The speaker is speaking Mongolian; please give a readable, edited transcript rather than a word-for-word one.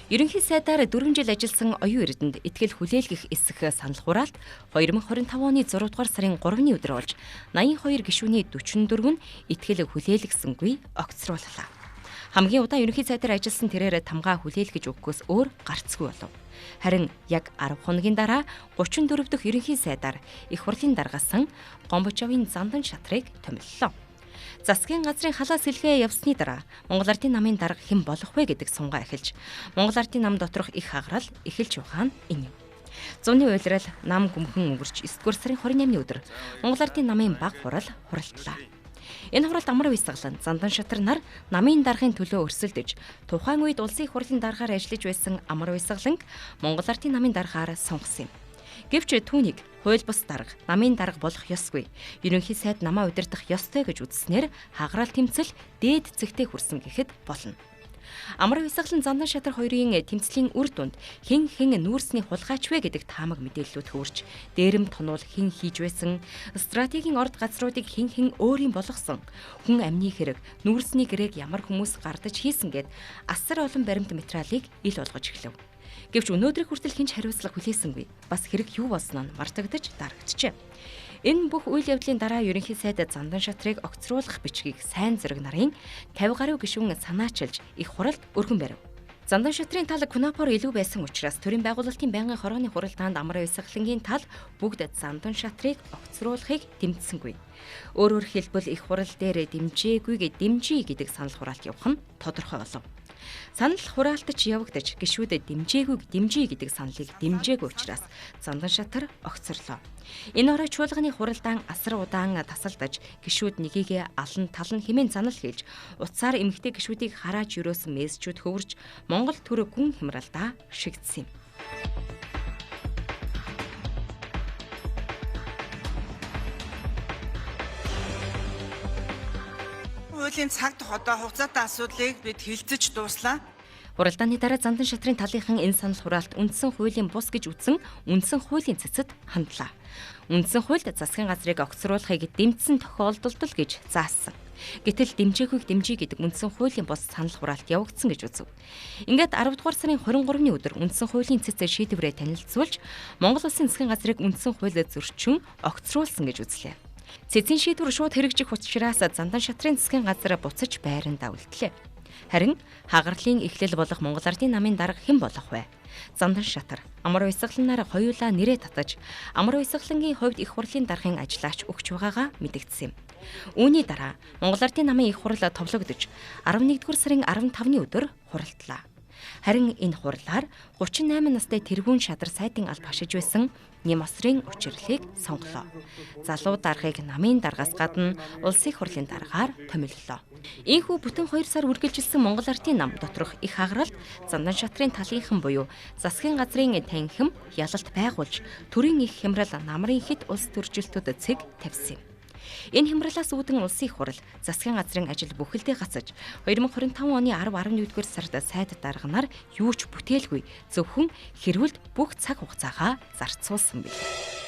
Ерөнхий сайдаар 4 жил ажилласан оюун эрдэнэт итгэл хүлээлгэх эсэх санал хураалт 2025 оны 6 дугаар сарын 3-ны өдөр болж 82 гишүүний 44 нь итгэл хүлээлгэсэнгүй огцрууллаа. Хамгийн удаан ерөнхий сайдаар ажилласан тэрээр тамгаа хүлээлгэж өгөхөөс өөр гарцгүй болов. Харин яг 10 хоногийн дараа 34 дахь ерөнхий сайдаар их хурлын даргаасан Гомбочовын Зандан шатрыг томиллоо. Засгийн газрын халаа сэлгээ явсны дараа Монгол Ардын намын дарга хэн болох вэ гэдэг сунгаа эхэлж Монгол Ардын нам доторх их хагарал эхэлж явах нь энэ юм. Зуны уйлрал нам гүмхэн өнгөрч 9 дугаар сарын 28-ны өдөр Монгол Ардын намын баг хурал хуралдлаа. Энэ хуралд Амар Висаглан, Зандан шатар нар намын даргын төлөө өрсөлдөж тухайн үед улсын их хурлын даргаар ажиллаж байсан Амар Висагланг Монгол Ардын намын даргаар сонгосон юм. Гэвч түүнийг хууль бус дарга, намын дарга болох ёсгүй. Ерөнхий сайд намаа удирдах ёстой гэж үзснээр хагарал тэмцэл дээд зэгтээ хүрсэн гэхэд болно. Амар Висаглан Зандан шатар хоёрын тэмцлийн үр дүнд хэн хэн нүүрсний хулгайч вэ гэдэг таамаг мэдээллүүд хөрч, дээрэм тонуул хэн хийж байсан, стратегийн орд газруудыг хэн хэн өөрийн болгосон, хүн амны хэрэг, нүүрсний гэрээг ямар хүмүүс гардаж хийсэн гэд асар олон баримт материалыг ил болгож эхлэв. Гэвч өнөөдрийг хүртэл хэн ч хариуцлага хүлээсэнгүй. Бас хэрэг юу болсон нь мартагдаж дарагджээ. Энэ бүх үйл явдлын дараа ерөнхий сайд Зандан шатрыг огцруулах бичгийг сайн зэрэг нарын 50 гаруй гишүүн санаачилж их хуралд өргөн барив. Зандан шатрын тал Кунапор илүү байсан учраас төрийн байгуулалтын байнгын хорооны хуралдаанд Амар Висаглангийн тал бүгд Зандан шатрыг огцруулахыг дэмжсэнгүй. Өөрөөр хэлбэл их хурал дээр дэмжээгүйг дэмжий гэдэг санал хураалт явах нь тодорхой болов. Санал хураалтч явагдаж гишүүдэд дэмжээгүйг дэмжий гэдэг саналыг дэмжээгүй учраас Зандан шатар огцорлоо. Энэ орой чуулганы хуралдаан асар удаан тасалдаж гишүүд нэгийгээ алан талан хэмээн санал хэлж утсаар эмэгтэй гишүүдийг харааж өрөөсөн мессежүүд хөвөрч Монгол төр гүн хямралдаа шигдсэн юм. Хуулийн цаг одоо хугацаатай асуудлыг бид хилцэж дууслаа. Хуралдааны дараа Зандан шатрын талынхан энэ санал хураалт үндсэн хуулийн бус гэж үзсэн үндсэн хуулийн цэцэд хандлаа. Үндсэн хуульд засгийн газрыг огцруулахыг дэмжсэн тохиолдолд л гэж заасан. Гэтэл дэмжээгүйг дэмжий гэдэг үндсэн хуулийн бус санал хураалт явагдсан гэж үзв. Ингээд 10 дугаар сарын 23-ны өдөр үндсэн хуулийн цэцээ шийдвэрээ танилцуулж Монгол Улсын засгийн газрыг үндсэн хуульд зөрчин огцруулсан гэж үзлээ. Цэцийн шийдвэр шууд хэрэгжих учраас Зандан шатрын засгийн газар буцаж байрандаа үлдлээ. Харин хагарлын эхлэл болох Монгол Ардын намын дарга хэн болох вэ? Зандан шатар, Амар Висагланаар хоёулаа нэрээ татаж Амар Висаглангийн хувьд их хурлын даргын ажлаач өгч байгаагаа мэдэгдсэн юм. Үүний дараа Монгол Ардын намын их хурал товлогдож 11-р сарын 15-ны өдөр хуралдлаа. Харин энэ хурлаар 38 настай тэргүүн шадар сайдын алба хашиж байсан Нямосрын учирлыг сонголоо. Залуу даргаыг намын даргаас гадна улсын их хурлын даргаар томиллоо. Ийхүү бүтэн 2 сар үргэлжилсэн Монгол Ардын нам доторх их хагаралд Зандан шатрын талынхан буюу засгийн газрын танхим ялалт байгуулж төрийн их хямрал намрын хэд улс төржилтүүд цэг тавьсан юм. Энэ хямралаас үүдэн улсын их хурал засгийн газрын ажил бүхэлдээ гацаж 2025 оны 10-11-р сард сайд дарганаар юу ч бүтээлгүй зөвхөн хэрвэлд бүх цаг хугацаагаа зарцуулсан билээ.